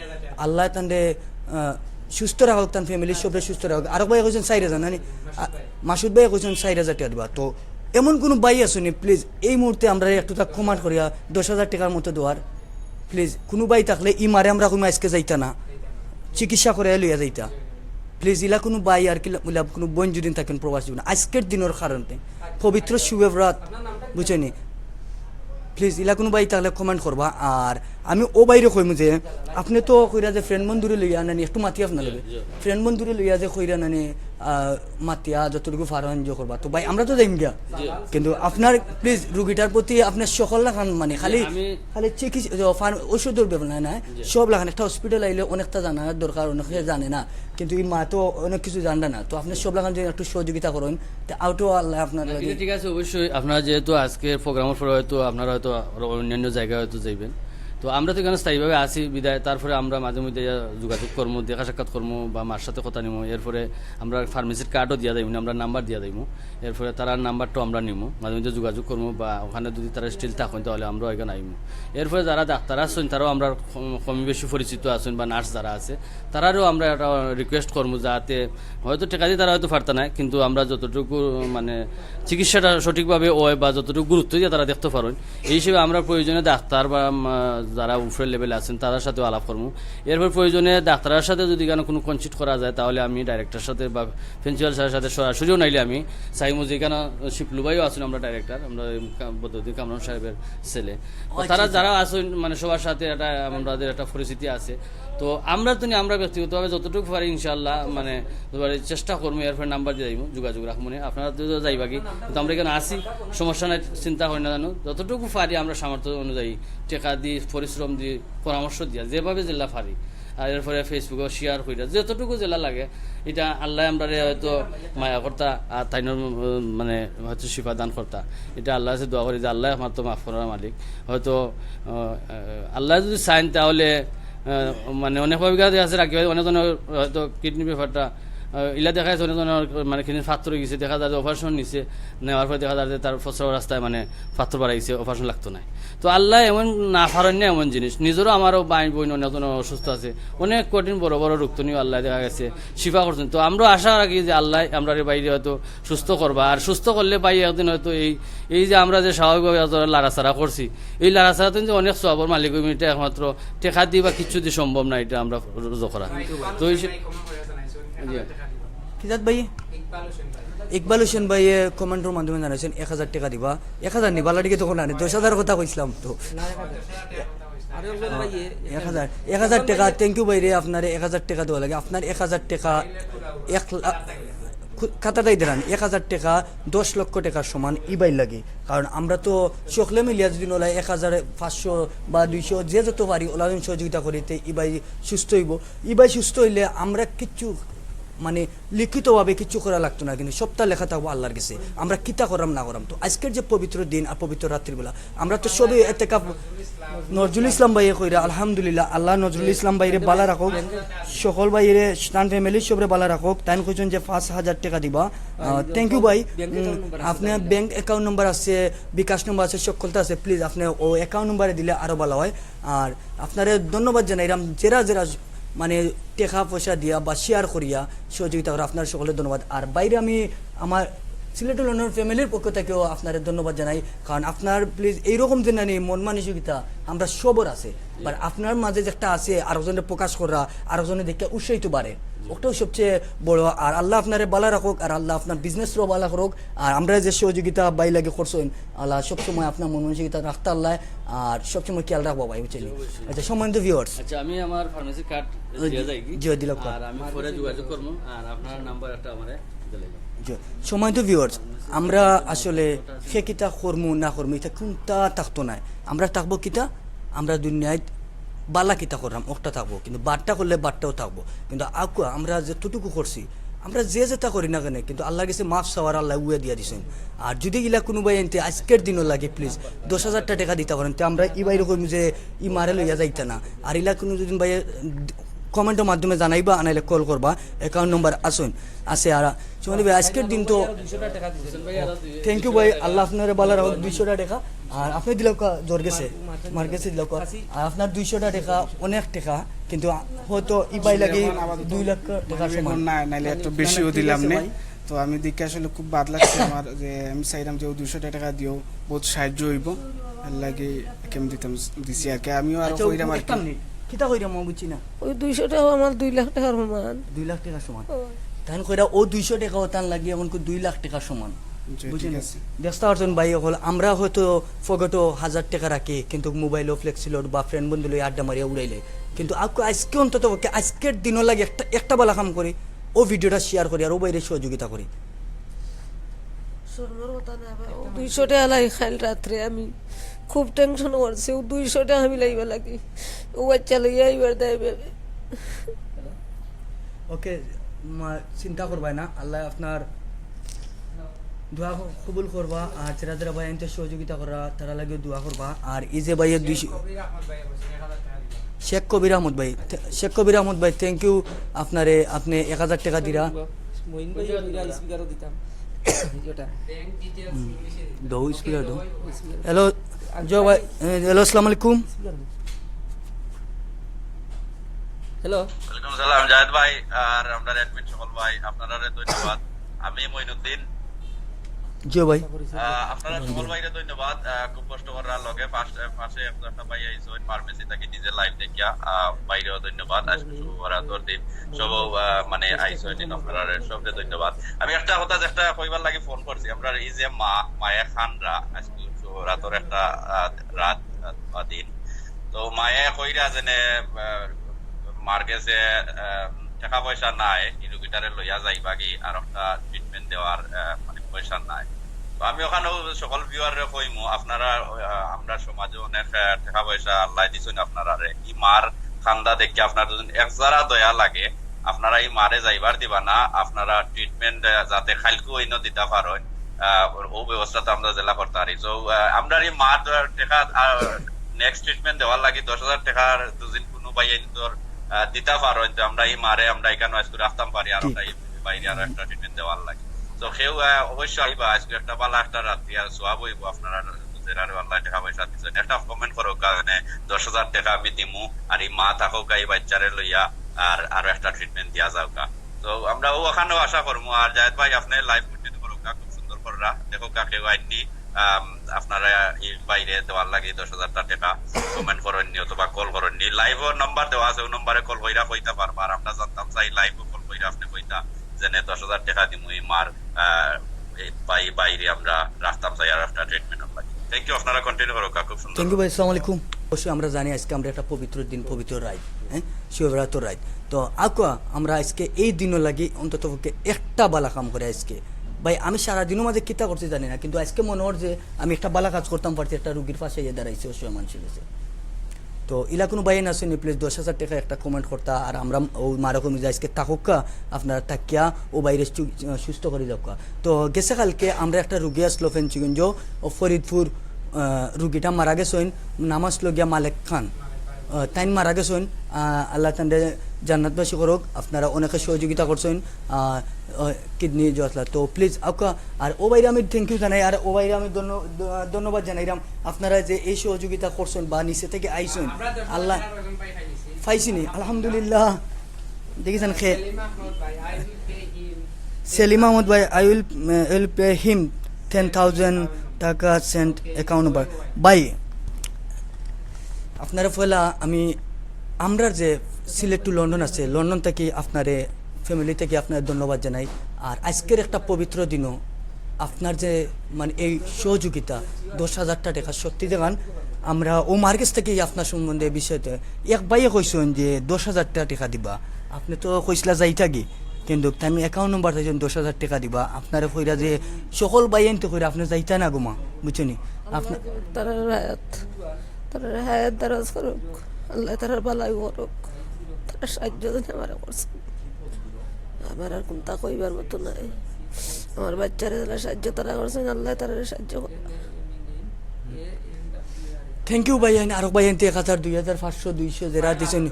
আল্লাহ তানরে, আহ, সুস্থ রাখুক, তান ফ্যামিলির সবরে সুস্থ রাখুক। আরো ভাই কইছেন চার হাজার, নানি? আ, মাসুদ ভাই কইছেন চার হাজার টাকা দিবা। তো এমন কোনো ভাই আছনি, প্লিজ এই মুহূর্তে আমরা একটু তা কমান্ড করিয়া দশ হাজার টাকার মতো দেওয়ার, প্লিজ। কোনো ভাই থাকলে ই মারে আমরা কোনো আজকে যাইতা না, চিকিৎসা করে লইয়া যাইতা। প্লিজ, ইলা কোনো ভাই আর কি, ইলা কোনো বোন যদি থাকেন প্রবাস জীবন, আজকের দিনের কারণে পবিত্র শুভে বরাত, বুঝছনি? প্লিজ, ইলা কোনো ভাই থাকলে কমেন্ট করবা। আর আমি ও বাইরে কইমু যে, আপনি তো কইরা যে ফ্রেন্ড বন্ধুরে লইয়া নানি একটু মাতি আপনার লগে। ফ্রেন্ড বন্ধুরে লইয়া যে কইরা নানি, আহ, মাতিয়া যতটুকু পারো এনজয় করবা। তো ভাই, আমরা তো যাইম গিয়া। কিন্তু আপনার প্লিজ রুগীটার প্রতি আপনার সকল লাখান মানে খালি, আমি খালি চিকিৎসা, যে ফার-, ওষুধের ব্যাপার না, না, সব লাখান একটা হসপিটাল আইলে অনেকটা জানার দরকার, অনেকে জানে না। কিন্তু এই মা তো অনেক কিছু জানবে না। তো আপনি সব লাখান যদি একটু সহযোগিতা করেন, তো আউটও আল্লাহ আপনার না, লাগে। এটা ঠিক আছে, অবশ্যই। আপনারা যেহেতু আজকে প্রোগ্রামের পরে হয়তো আপনারা হয়তো আরো অন্যান্য জায়গায় হয়তো যাইবেন, তো আমরা তো এখানে স্থায়ীভাবে আছি বিদায়, তারপরে আমরা মাঝে মধ্যে যোগাযোগ করবো, দেখা সাক্ষাৎ করবো বা মার সাথে কথা নিবো। এরপরে আমরা ফার্মেসির কার্ডও দিয়া যাইবো, আমরা নাম্বার দিয়া যাইবো। এরপরে তারার নাম্বারটাও আমরা নিবো, মাঝে মধ্যে যোগাযোগ করবো বা ওখানে যদি তারা স্টিল থাকেন তাহলে আমরাও এখানে আইবো। এরপরে যারা ডাক্তার আছেন তারাও আমরা কম, কম বেশি পরিচিত আছেন বা নার্স যারা আছে, তারারও আমরা একটা রিকোয়েস্ট করবো, যাতে হয়তো টাকা দিয়ে তারা হয়তো পারতা না, কিন্তু আমরা যতটুকু মানে চিকিৎসাটা সঠিকভাবে হয় বা যতটুকু গুরুত্ব দিয়ে তারা দেখতে পারেন, এই হিসেবে আমরা প্রয়োজনে ডাক্তার বা, উম, যারা উপরের লেভেলে আছেন, তারার সাথেও আলাপ করমু। এরপর প্রয়োজনে ডাক্তারের সাথে যদি কেন কোনো কনসিট করা যায়, তাহলে আমি ডাইরেক্টর সাথে বা প্রিন্সিপাল স্যারের সাথে সরাসরিও নাইলে আমি চাইমু যে কেন শিপলু ভাইও আছেন, আমরা ডাইরেক্টর, আমরা এই কা-, বদরুদ্দিন কামরান সাহেবের ছেলে। তো আচ্ছা, তারা আচ্ছা। যারা আছেন, মানে, সবার সাথে একটা, আমাদের একটা পরিচিতি আছে। তো আমরা তো নি-, আমরা ব্যক্তিগতভাবে যতটুকু পারি, ইনশাআল্লাহ, মানে, এবারে চেষ্টা করমু, এরপরে নাম্বার দিয়া যাইমু, যোগাযোগ রাখমু নে। আপনারা তো যাইবা কি, তো আমরা এখানে আছি, সমস্যা নাই, চিন্তা করি না জানো, যতটুকু পারি আমরা সামর্থ্য অনুযায়ী টেকা দি, পরিশ্রম দি, পরামর্শ দিয়া, যেভাবে যেলা পারি। আর এরপরে Facebook-ও শেয়ার করি, যতটুকু যেলা লাগে, এটা আল্লাহ আমরারে হয়তো মায়া করতা, আর তাইনর, উম, মানে, হয়তো শিফা দান করতা। এটা আল্লাহর কাছে দোয়া করি যে আল্লাহ আমার তো মাফ করার মালিক। হয়তো, আহ, আল্লাহ যদি চাইন তাহলে, আহ, মানে, অনেক ভাবে আছে রাখি ভাই, অনেক জনের হয়তো কিডনির ব্যাপারটা, আহ, ইলা দেখা যাচ্ছে অনেক জনের, মানে, কিডনির পাথর অই গেছে, দেখা যায় যে অপারেশন নিছে, নেওয়ার পরে দেখা যায় যে তার প্রস্রাব রাস্তায়, মানে, পাথর বাড়াই গেছে, অপারেশন লাগতো না। তো আল্লাহ এমন না পারেন না এমন জিনিস, নিজেরও আমারও ভাই বোন অনেক জন অসুস্থ আছে, অনেক কঠিন বড় বড় রোগ তো নিয়েও আল্লাহ দেখা গেছে শিফা করছেন। তো আমরা আশা রাখি যে আল্লাহ আমরারে ভাইরে হয়তো সুস্থ করবা, আর সুস্থ করলে ভাই একদিন হয়তো এই, এই যে আমরা যে স্বাভাবিকভাবে এত লড়াচড়া করছি, এই লড়াচড়া তো যে অনেক সওয়াবর মালিক অইমু, এটা একমাত্র টেকা দি বা কিচ্ছু দি সম্ভব না, এটা আমরা রুজু করা। তো এই সে-, জি। কিজাত ভাই? ইকবাল হোসেন ভাইয়ে কমেন্টর মাধ্যমে জানাইছেন এক হাজার টেকা দিবা। এক হাজার নি, বালা টিকে তখন আনে, দশ হাজার কথা কইছিলাম তো। এক হাজার, এক হাজার টেকা, থ্যাংক ইউ ভাইরে, আপনারে এক হাজার টেকা দেওয়া লাগে। আপনার এক হাজার টেকা, এক লাখ, খু-, খাতাটাই দেরান, এক হাজার টেকা দশ লক্ষ টেকার সমান ইবাই লাগে। কারণ আমরা তো সকলে মিলিয়া যদি ওলা এক হাজার পাঁচশো বা দুইশো, যে যত পারি, ওলা যদি সহযোগিতা করি, তে ইবাই সুস্থ অইব। ইবাই সুস্থ অইলে আমরা কিচ্ছু, মানে, লিখিতভাবে কিচ্ছু করা লাগতো না, কিন্তু সবটা লেখা থাকবো আল্লাহর কাছে, আমরা কিতা করাম না করাম। তো আজকের যে পবিত্র দিন আর পবিত্র রাত্রিবেলা, আমরা তো সবই এতেকাফ, নজরুল ইসলাম ভাইয়ে কইরা, আলহামদুলিল্লাহ, আল্লাহ নজরুল ইসলাম ভাইরে বালা রাখুক, সকল ভাইরে, তান ফ্যামিলির সবরে বালা রাখুক। তাইন কইছেন যে পাঁচ হাজার টেকা দিবা। থ্যাংক ইউ ভাই। উম, আপনার ব্যাংক অ্যাকাউন্ট নম্বর আছে, বিকাশ নম্বর আছে, সকলটা আছে। প্লিজ আপনি ও অ্যাকাউন্ট নম্বরে দিলে আরো ভালো হয়। আর আপনারে ধন্যবাদ জানাইলাম, যেরা যেরা, মানে, টেকা পয়সা দিয়া বা শেয়ার করিয়া সহযোগিতা করা, আপনার সকলে ধন্যবাদ। আর বাইরে আমি আমার সিলেটুল অনর ফ্যামিলির পক্ষ থেকেও আপনারে ধন্যবাদ জানাই, কারণ আপনার প্লিজ এইরকম যে নানি মন মানসিকতা আমরা সবর আছে, বাট আপনার মাঝে যে একটা আছে, আরেকজনের প্রকাশ করা, আরেকজনের দেখে উৎসাহিত বাড়ে, ওটাও সবচেয়ে বড়। আর আল্লাহ আপনারে বালা রাখুক, আর আল্লাহ আপনার বিজনেসরও বালা করুক। আর আমরা যে সহযোগিতা ভাই লাগে করছেন, আল্লাহ সবসময় আপনার মন মানসিকতা রাখতে আল্লাহ, আর সবসময় খেয়াল রাখবো ভাই, বুঝছেন? আচ্ছা, সম্মানিত ভিউয়ার্স, আচ্ছা, আমি আমার ফার্মেসি কার্ড ওই দিয়া যে- যাই কি? জি, দিলাও কার্ড। আর আমি পরে যোগাযোগ করবো, আর আপনার নাম্বার একটা আমারে দিলে। জি, সম্মানিত ভিউয়ার্স, আমরা আসলে কে কিতা করমু না করমু, এটা কোনটা থাকতো নাই। আমরা থাকবো কিতা, আমরা দুনিয়াত বালা কিতা করলাম, ওটা থাকবো, কিন্তু বাট্টা করলে বাট্টাও থাকবো। কিন্তু আকুয়া আমরা যতটুকু করছি, আমরা যে যেটা করি না কেন, কিন্তু আল্লাহর কাছে মাফ চাওয়ার আল্লাহ উয়ে দিয়া দিছেন। আর যদি ইলা কোনো ভাই আনতে আজকের দিনও লাগে, প্লিজ দশ হাজারটা টেকা দিতে পারেন, তো আমরা ই বাইরে কইমু যে ই মারে লইয়া যাইতা না। আর ইলা কোনো যদি ভাই কমেন্টের মাধ্যমে জানাইবা, আনাইলে কল করবা, অ্যাকাউন্ট নম্বর আসুন আছে। আর সুমন ভাই, আজকের দিন তো থ্যাংক ইউ ভাই, আল্লাহ আপনারে বালা রাখুক। দুইশোটা টেকা, আর আপনি দিলাও কা জ্বর গেছে, মার গেছে দিলাও কা। আর আপনার দুইশোটা টেকা অনেক টেকা, কিন্তু হয়তো ই ভাই লাগে দুই লাখ টেকা সমান। না, নাইলে একটু বেশিও দিলাম নে। তো আমি দেখে আসলে খুব বাদ লাগছে আমার, যে আমি চাইলাম যে ও দুইশো টেকা দিও, বহুত সাহায্য হইব, এর লাগে কেমন দিতাম, দিছি আর কি। আমিও আরো আচ্ছা, কইরাম আর কি। একটা মিনিট, কিতা কইরাম আমি বুঝছি না। ওই দুইশো টেকা আমার দুই লাখ টেকার সমান। দুই লাখ টেকা সমান। ও। তান কইরা ও দুইশো টেকাও তান লাগে এখন কো দুই লাখ টেকা সমান। জি, বুঝছেন? ঠিক আছে। দেখতে পারছেন ভাই, এখন আমরা হয়তো ফগটো হাজার টেকা রাখি, কিন্তু মোবাইলও ফ্লেক্সি লোড বা ফ্রেন্ড বন্ধু লই আড্ডা মারিয়া উড়াইলে, কিন্তু আজকে, আজকে অন্তত পক্ষে আজকের দিনও লাগে একটা, একটা বালা কাম করি, ও ভিডিওটা শেয়ার করি আর ও বাইরে সহযোগিতা করি। শরমর কথা না বা, ও দুইশো টেকা লাই কাইল রাত্রে আমি খুব টেনশন করছি, ও দুইশো টেকা আমি লাইবা লাগি, ও বাচ্চা লইয়া আইবার দেয় ভেবে। ওকে, মা, চিন্তা করবায় না, আল্লাহ আপনার দোয়া ক-, কবুল করবা। আর যারা যারা ভাই আনতে সহযোগিতা করা, তারা লাগে দোয়া করবা। আর এই যে ভাইয়ের দুইশো, শেখ কবির আহমদ ভাই, থে-, শেখ কবির আহমদ ভাই, থ্যাংক ইউ আপনারে, আপনি এক হাজার টেকা দিরা। মহিন ভাই দুইটা স্পিকারও দিতাম। ভিডিওটা। দৌ স্পিকার দৌ। হ্যালো, জয় ভাই, এ, হ্যালো, আসসালামু আলাইকুম। হ্যালো। ওয়ালাইকুম সালাম জাহেদ ভাই, আর আমরা অ্যাডমিন সকল ভাই, আপনারারে ধন্যবাদ। আমি মঈনুদ্দিন। জি ভাই। আহ, আপনারা সকল ভাইরে ধন্যবাদ। আহ, খুব কষ্ট করার লগে পাশ-, পাশে একটা, একটা ভাই আইছইন ফার্মেসি থাকি নিজে লাইভ দেখিয়া। আহ, ভাইরেও ধন্যবাদ। আজকে শুভ বরাতর দিন, সব, আহ, মানে আইছইন আপনারা সবকে ধন্যবাদ। আমি একটা কথা, একটা কইবার লাগি ফোন করছি, আমরা এই যে মা, মায়া খানরা আজকে শুভ বরাতর একটা, আহ, রাত, আহ, দিন। তো মায়া কইরা যেনে, আহ, মার গেছে, আহ, টাকা পয়সা নাই, এই রুগীটারে লইয়া যাইবা কি আর একটা ট্রিটমেন্ট দেওয়ার, আহ, মানে পয়সা নাই। তো আমি ওখানেও সকল ভিউয়াররে কইমু, আপনারা, আহ, আমরা সমাজে অনেক, আহ, টাকা পয়সা আল্লাহ দিছইন আপনারারে। এই মার কান্দা দেখে আপনার যদি এক জারা দয়া লাগে, আপনারা এই মারে যাইবার দিবা না, আপনারা ট্রিটমেন্ট যাতে খাইলকু অইন্য দিতা পারইন, আহ, ও ব্যবস্থা তো আমরা জেলা করতে পারি। তো, আহ, আমরা এই মার টাকা, আহ, নেক্সট ট্রিটমেন্ট দেওয়ার লাগি দশ হাজার টাকার দুদিন কোনো ভাই আইন তোর, আহ, দিতা পারইন, তো আমরা এই মারে আমরা এখানে আজকে রাখতাম পারি, আর ঠিক। আমরা এই বাইরে আরো একটা ট্রিটমেন্ট দেওয়ার লাগি। তো কেউ, আহ, অবশ্যই আইবা, আজকে একটা ভালা একটা রাত্রি আর সওয়াব অইবো আপনারা যারারে আল্লাহ টাকা পয়সা দিছইন। একটা কমেন্ট করো, কারণে দশ হাজার টাকা আমি দিমু, আর এই মা থাকউক্কা এই বাচ্চারে লইয়া, আর আরো একটা ট্রিটমেন্ট দিয়া যাউক্কা। তো আমরা ও ওখানেও আশা করমু। আর জায়েদ ভাই, আপনি লাইভ কন্টিনিউ করউক্কা, খুব সুন্দর কররা, দেখউক্কা কেউ আইননি, আম, আপনারা এই বাইরে দেওয়ার লাগি দশ হাজার টাকা কমেন্ট করইননি অথবা কল করইননি। লাইভও নাম্বার দেওয়া আছে, ও নাম্বারে কল কইরা কইতা পারবা। আর আমরা জানতাম চাই লাইভও কল কইরা আপনি কইতা যেনে দশ হাজার টাকা দিমু এই মার, আহ, এই বাই-, বাইরে আমরা রাখতাম চাই আর একটা ট্রিটমেন্ট লাগি। থ্যাংক ইউ, আপনারা কন্টিনিউ করউক্কা, খুব সুন্দর। থ্যাংক ইউ ভাই, আসসালামু আলাইকুম। অবশ্যই আমরা জানি আজকে আমরা একটা পবিত্র দিন, পবিত্র রাইত, হ্যাঁ, শিবরাত্র রাইত। তো আউক্কা আমরা আজকে এই দিনও লাগি অন্তত পক্ষে একটা ভালা কাম করে আজকে। ভাই, আমি সারা দিনও মাঝে কিতা করছি জানি না, কিন্তু আজকে মনে হয় যে আমি একটা ভালা কাজ করতাম পারছি, একটা রুগীর পাশে ইয়ে দাঁড়াইছি, অসহায় মানুষের গেছে। তো ইলা কোনো ভাই না শুনি, প্লিজ দশ হাজার টাকা একটা কমেন্ট করতা, আর আমরা ও মারা কমি যে আজকে থাকউক্কা, আপনারা থাকিয়া ও বাইরে সু-, সুস্থ করি যাউক্কা। তো গেছে কালকে আমরা একটা রুগী আসলো ফেঞ্চুগঞ্জ, ও ফরিদপুর, আহ, রুগীটা মারা গেছইন, নাম আসলো গিয়া মালেক খান। আহ, তাইন মারা গেছইন, আহ, আল্লাহ তানরে জান্নাতবাসী করউক। আপনারা অনেকে সহযোগিতা করছইন, আহ, আহ, কিডনি জটলা। তো প্লিজ আউক্কা, আর ও বাইরে আমি থ্যাংক ইউ জানাই, আর ও বাইরে আমি ধন্য-, ধ-, ধন্যবাদ জানাইরাম আপনারা যে এই সহযোগিতা করছইন বা নিচে থেকে আইছইন। আল্লাহ পাইছিনি, আলহামদুলিল্লাহ। দেখেছেন খে সেলিম আহমদ ভাই, I will pay him ten thousand টাকা সেন্ট অ্যাকাউন্ট নাম্বার। ভাই, আপনারা পয়লা আমি, আমরার যে সিলেট টু লন্ডন আছে, লন্ডন থাকি আপনারে, ফ্যামিলি থাকি আপনারে ধন্যবাদ জানাই। আর আজকের একটা পবিত্র দিনও আপনার যে মানে এই সহযোগিতা, দশ হাজারটা টাকা সত্যি দেখান, আমরা ও মার গেছ থাকি আপনার সম্বন্ধে বিষয়তে এক ভাইয়ে কইছইন যে দশ হাজারটা টাকা দিবা, আপনি তো কইছলা যাইতাগি, কিন্তু তাইন অ্যাকাউন্ট নাম্বার চাইছইন দশ হাজার টাকা দিবা। আপনারে কইরা যে সকল ভাইয়াইন্তে কইরা আপনি যাইতা না গো মা, বুঝছনি? আপনি তারার হায়াত, তারার হায়াত দারাজ করউক, আল্লাহ তারার ভালাই করউক, তারার সাহায্য যেন আমারে করছইন। আমার আর কুনতা কইবার মতো নাই। আমার বাচ্চারে যারা সাহায্য তারা করছইন, আল্লাহ তারারে সাহায্য করউক। থ্যাংক ইউ ভাইয়াইন, আরক ভাইয়াইন্তে এক হাজার, দুই হাজার, পাঁচশো, দুইশো যেরা দিছইন,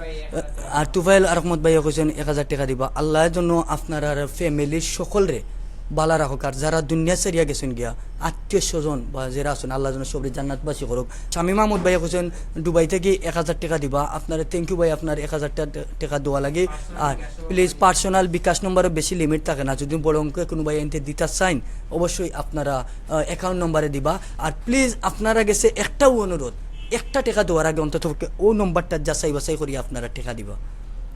আর তুফাইল আরক মত ভাইয়া কইছইন এক হাজার টাকা দিবা। আল্লাহ যেন আপনারার ফ্যামিলির সকলরে ভালা রাখউক। আর যারা দুনিয়া ছাড়িয়া গেছইন গিয়া, আত্মীয় স্বজন বা যেরা আছইন, আল্লাহ যেন সবরে জান্নাতবাসী করউক। শামীম আহমদ ভাইয়া কইছইন দুবাই থাকি এক হাজার টাকা দিবা। আপনারে থ্যাংক ইউ ভাই, আপনার এক হাজার টা-, টাকা দেওয়া লাগি। আর প্লিজ পার্সোনাল বিকাশ নম্বরে বেশি লিমিট থাকে না, যদি বড় অঙ্কে কোনো ভাইয়াইন্তে দিতা চাইন, অবশ্যই আপনারা, আহ, অ্যাকাউন্ট নম্বরে দিবা। আর প্লিজ আপনারা গেছে একটাও অনুরোধ, একটা টাকা দেওয়ার আগে অন্তত পক্ষে ও নম্বরটা যাচাই বাছাই করি আপনারা টাকা দিবা,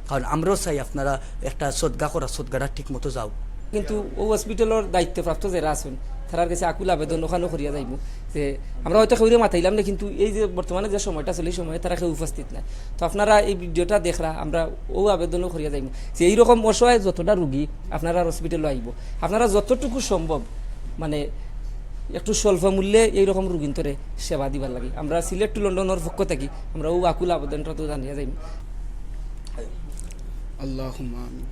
কারণ আমরাও চাই আপনারা একটা সদগা করা, সদগাটা ঠিক মতো যাও। কিন্তু ও হসপিটালর দায়িত্বপ্রাপ্ত যেরা আছইন, তারার গেছে আকুল আবেদন ওখানো করিয়া যাইমু যে আমরা হয়তো কেউরে মাতাইলাম না, কিন্তু এই যে বর্তমানে যে সময়টা চলে, এই সময়ে তারা কেউ উপস্থিত নাই। তো আপনারা এই ভিডিওটা দেখরা, আমরা ও আবেদনও করিয়া যাইমু যে এইরকম অসহায় যতটা রুগী আপনারার হসপিটালো আইবো, আপনারা যতটুকু সম্ভব মানে একটু স্বল্প মূল্যে এইরকম রুগীন্তরে সেবা দিবার লাগি আমরা সিলেট টু লন্ডনর পক্ষ থাকি আমরা ও আকুল আবেদনটা তো জানিয়া যাইমু। اللهم آمين.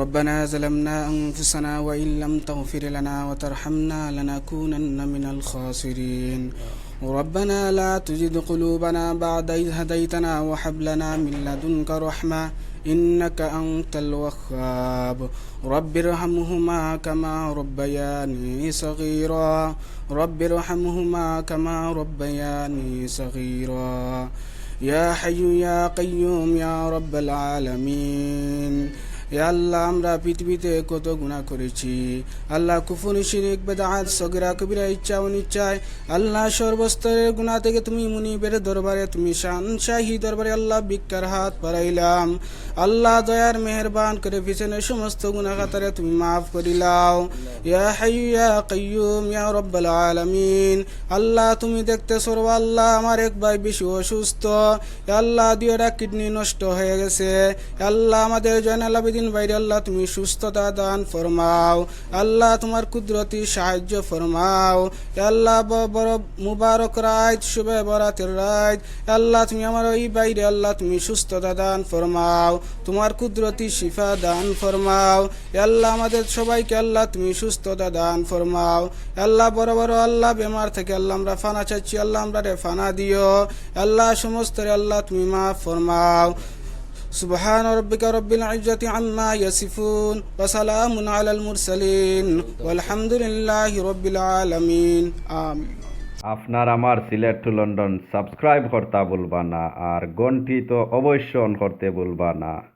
ربنا ظلمنا أنفسنا وإن لم تغفر لنا وترحمنا لنكونن من الخاسرين. ربنا لا تزغ قلوبنا بعد إذ هديتنا وهب لنا من لدنك رحمة إنك أنت الوهاب. رب ارحمهما كما ربياني صغيرا. رب ارحمهما كما ربياني صغيرا. يا حي يا قيوم يا رب العالمين. ইয়া আল্লাহ, আমরা পৃথিবীতে কত গুনাহ করেছি। আল্লাহ, কুফুরি, শিরিক, বেদাত, সগিরা, কবিরা, ইচ্ছা, অনিচ্ছায়, আল্লাহ, সর্বস্তরের গুনাহ থেকে তুমি মুনিবের দরবারে, তুমি শানশাহী দরবারে, আল্লাহ, ভিক্ষার হাত বাড়াইলাম। আল্লাহ, দয়ার মেহেরবান করে পিছনের সমস্ত গুনাহ খাতারে তুমি মাফ করিলাও। ইয়া হাইয়ু ইয়া কাইয়ুম ইয়া রব্বাল আলামিন, আল্লাহ, তুমি দেখতেছো, আল্লাহ, আমার এক ভাই বেশি অসুস্থ। ইয়া আল্লাহ, দুইটা কিডনি নষ্ট হয়ে গেছে। ইয়া আল্লাহ, আমাদের জয়নাল আবেদিন ভাইরে, আল্লাহ, তুমি সুস্থতা দান ফরমাও। আল্লাহ, তোমার কুদরতি সাহায্য ফরমাও। ইয়া আল্লাহ, ব-, বড় মুবারক রাইত, শুভে বরাতের রাইত। ইয়া আল্লাহ, তুমি আমার ওই ভাইরে, আল্লাহ, তুমি সুস্থতা দান ফরমাও। তোমার কুদরতি শিফা দান ফরমাও। ইয়া আল্লাহ, আমাদের সবাইকে, আল্লাহ, তুমি সুস্থতা দান ফরমাও। ইয়া আল্লাহ, বড় বড়, আল্লাহ, বেমার থেকে, আল্লাহ, আমরা ফানা চাচ্ছি, আল্লাহ, আমরারে ফানা দিও। ইয়া আল্লাহ, সমস্তরে, আল্লাহ, তুমি মাফ ফরমাও। سبحان ربك رب العزة عما يصفون وسلام على المرسلين والحمد لله رب العالمين. آمين. আপনার আমার সিলেট টু লন্ডন সাবস্ক্রাইব করতা ভুলবা না, আর ঘন্টি তো অবশ্য অন করতে ভুলবা না।